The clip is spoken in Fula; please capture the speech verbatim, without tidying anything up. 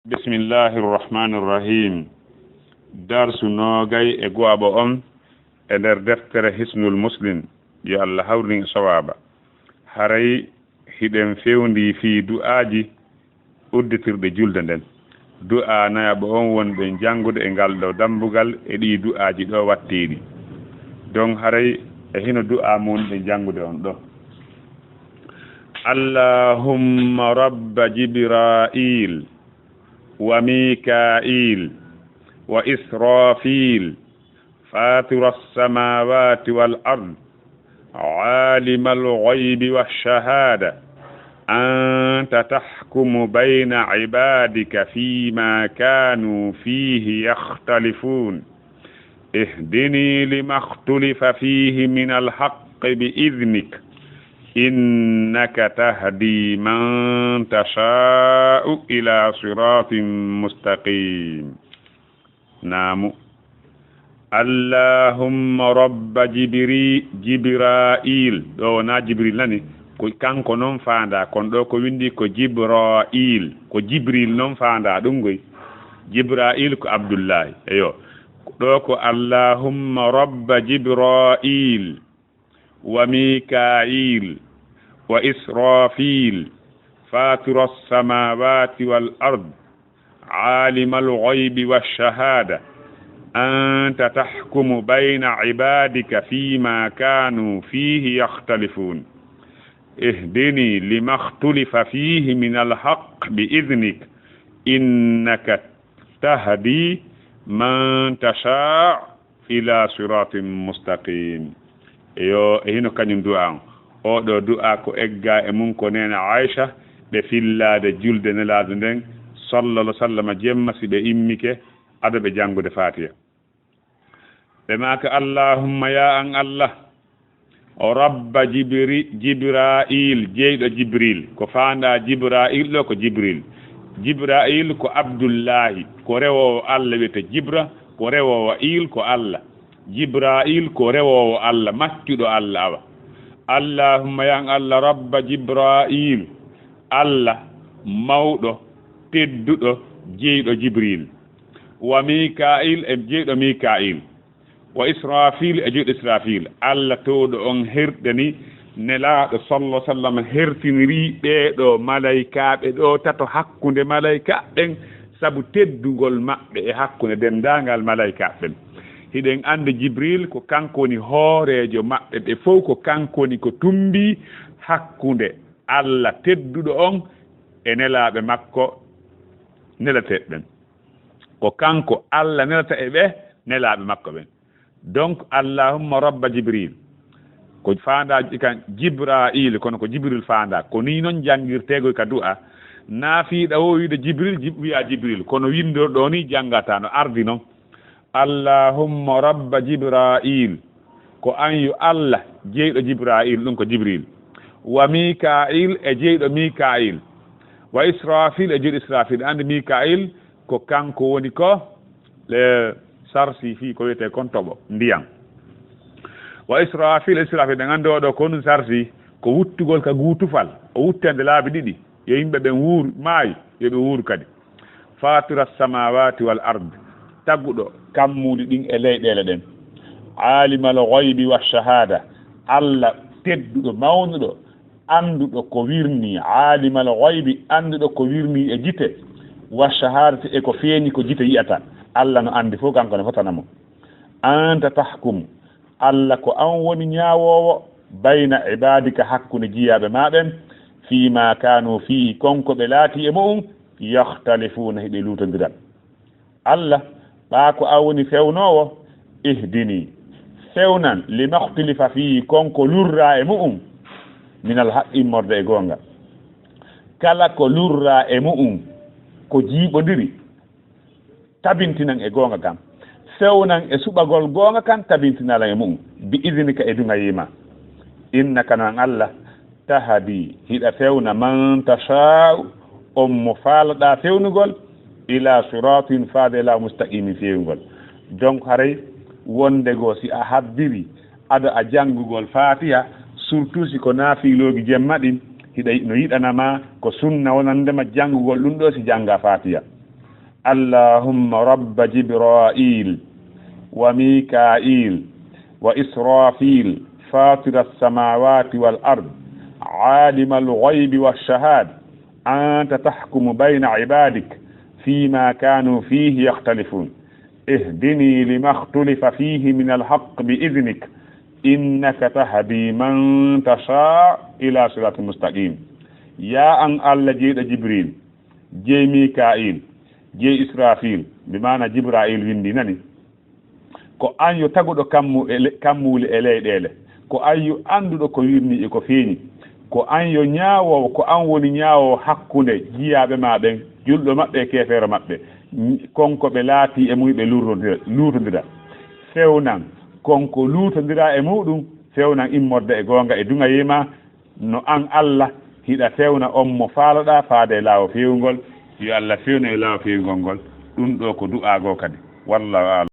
Bismillahi irrahmani irrahim. Darsu noogay e go'aɓo on e nder deftere Hisnul Muslim, yo Allah hawrin e sawaaba. Haray hiɗen fewndii fii du'aaji udditirɗe julde nden. Du'aa nayaɓo on wonɗen janngude e ngal ɗoo dambugal e ɗii du'aaji ɗoo watteeɗi. Don haray e hino du'aa mo wonɗen janngude on ɗoo. Allahumma rabba Jibra'il wa Mika'il wa Israfil, fatira as-samawati wal ard, عالم الغيب والشهادة، أنت تحكم بين عبادك فيما كانوا فيه يختلفون، اهدني لما اختلف فيه من الحق بإذنك، إنك تهدي من تشاء إلى صراط مستقيم. Naamu. Allahumma rabba Jibri-, Jibra'il. Ɗoo wonaa Jibril nani? Ko kanko non faandaa, kono ɗoo ko winndi ko Jibra'il. Ko Jibril non faandaa ɗum ngoy. Jibra'il ko Abdullahi. Eyo. Ɗoo ko Allahumma rabba Jibra'il wa Mika'il wa Israfil, fatira as-samawati wal ard, عالم الغيب والشهادة، أنت تحكم بين عبادك فيما كانوا فيه يختلفون، اهدني لما اختلف فيه من الحق بإذنك، إنك تهدي من تشاء إلى صراط مستقيم. Eyo, e hino kañum du'aa on. Oo ɗoo du'aa ko eggaa e mun ko neene Aisha, ɓe fillaade julde Nelaaɗo nden, sallallahu alaihi wa sallam, jemma si ɓe immike, ado ɓe janngude Faatiha. Ɓe maaka, Allahumma, yaa an Allah, o rabba Jibri-, Jibra'il, jeyɗo Jibril. Ko faandaa Jibra'il ɗoo ko Jibril. Jibra'il ko Abdullahi, ko rewoowo Allah wiyete Jibra, ko rewoowo Il ko Allah. Jibra'il ko rewoowo Allah, maccuɗo Allah awa. Allahumma, yaa an Allah, rabba Jibra'il, Allah mawɗo, tedduɗo, jeyɗo Jibril. Wa Mika'il, e jeyɗo Mika'il. Wa Israfil, e jeyɗo Israfil. Allah toowɗo on herɗini Nelaaɗo sallallahu alaihi wa sallam, hertiniri ɓee ɗoo malaykaaɓe ɗoo tato hakkunde malaykaaɓe ɓen, sabu teddugol maɓɓe e hakkunde denndaangal malaykaaɓe ɓen. Hiɗen anndi Jibril ko kanko woni hooreejo maɓɓe ɓe fow, ko kanko woni ko tummbii hakkunde Allah tedduɗo on e nelaaɓe makko nelateeɓe ɓen. Ko kanko Allah nelata e ɓe nelaaɓe makko ɓen. Donc, Allahumma rabba Jibril. Ko faandaa kan Jibra'il, kono ko Jibril faandaa. Ko nii non janngirteegoy ka du'aa. Naa fii ɗa woo wiide Jibril, Jib-, wi'a Jibril. Kono winndorɗo nii janngata no ardi non. Allahumma rabba Jibra'il. Ko an yo Allah, jeyɗo Jibra'il, ɗum ko Jibril. Wa Mika'il, e jeyɗo Mika'il. Wa Israfil, e jeyɗo Israfil. Anndi Mika'il ko kanko woni ko le sarsi fii ko wiyetee kon toɓo, ndiyan. Wa Israfil, Israfil, ɗen anndi oo ɗoo ko honɗum sarsi, ko wuttugol ka guu tufal, o wuttande laabi ɗiɗi, yo yimɓe ɓen wuur, maayi, yo ɓe wuur kadi. Fatira as-samawati wal ard, taguɗo kammuuli ɗin e leyɗeele ɗen. Alimal ghaybi wash shahada, Allah tedduɗo, mawnuɗo, annduɗo ko wirnii, alimal ghaybi, annduɗo ko wirnii e gite, wa shahadati, e ko feeñi ko gite yi'ata. Allah no anndi fof, kanko no fotana mo. Anta tahkum, Allah ko an woni ñaawoowo, bayna ibadika, hakkunde jiyaaɓe ma ɓen, fii ma kanu fiihi, kon ko ɓe laati e mu'un, yahtalifuuna, hiɓe luutondira. Allah, ɓaa ko an woni fewnoowo, ihdini, fewnan, lima khtulifa fiihi, kon ko lurraa e mu'un, minal haqqi, immorde e goonga. Kala ko lurraa e mu'un, ko jiiɓondiri, tabintinan e goonga kan. Fewnan e suɓagol goonga kan, tabintinaa lan e mu'un. Bi idnika, e duŋayii ma. Innaka, no an Allah, tahdi, hiɗa fewna, man tashaa'u, on mo faalaɗaa fewnugol, ila siraatin, faade laaw, mustaqimin, feewungol. Donc, haray wonde goo si a habbiri ado a janngugol Faatiha, surtout si ko naafilooji jemma ɗin, hiɗa, no yiɗana ma ko sunna wonande ma janngugol ɗum ɗoo si janngaa Faatiha. اللهم رب جبرائيل وميكائيل وإسرافيل، فاطر السماوات والأرض، عالم الغيب والشهادة، أنت تحكم بين عبادك فيما كانوا فيه يختلفون. اهدني لما اختلف فيه من الحق بإذنك، إنك تهدي من تشاء إلى صراط مستقيم. Ya an Allah jeyɗo Jibril, jey Mika'il, jey Israfil, bi maana Jibra'il windi nani. Ko an yo taguɗo kammu e le-, kammuuli e leyɗeele. Ko an yo annduɗo ko wirni e ko feeñi. Ko an yo ñaawoowo, ko an woni ñaawoowo hakkunde jiyaaɓe ma ɓen, julɗo maɓɓe e keefeero maɓɓe. Kon ko ɓe laati e mum ɓe luutondira, luutondira. Fewnan kon ko luutondira e muɗum, fewnan immorde e goonga e duŋayee ma, no an Allah hiɗa fewna on mo faaloɗaa faade e laawol feewungol. Yo Allah fewnu e laawol feewungol ngol. Ɗum ɗo ko du'aa goo kadi. Wallahu a'lam.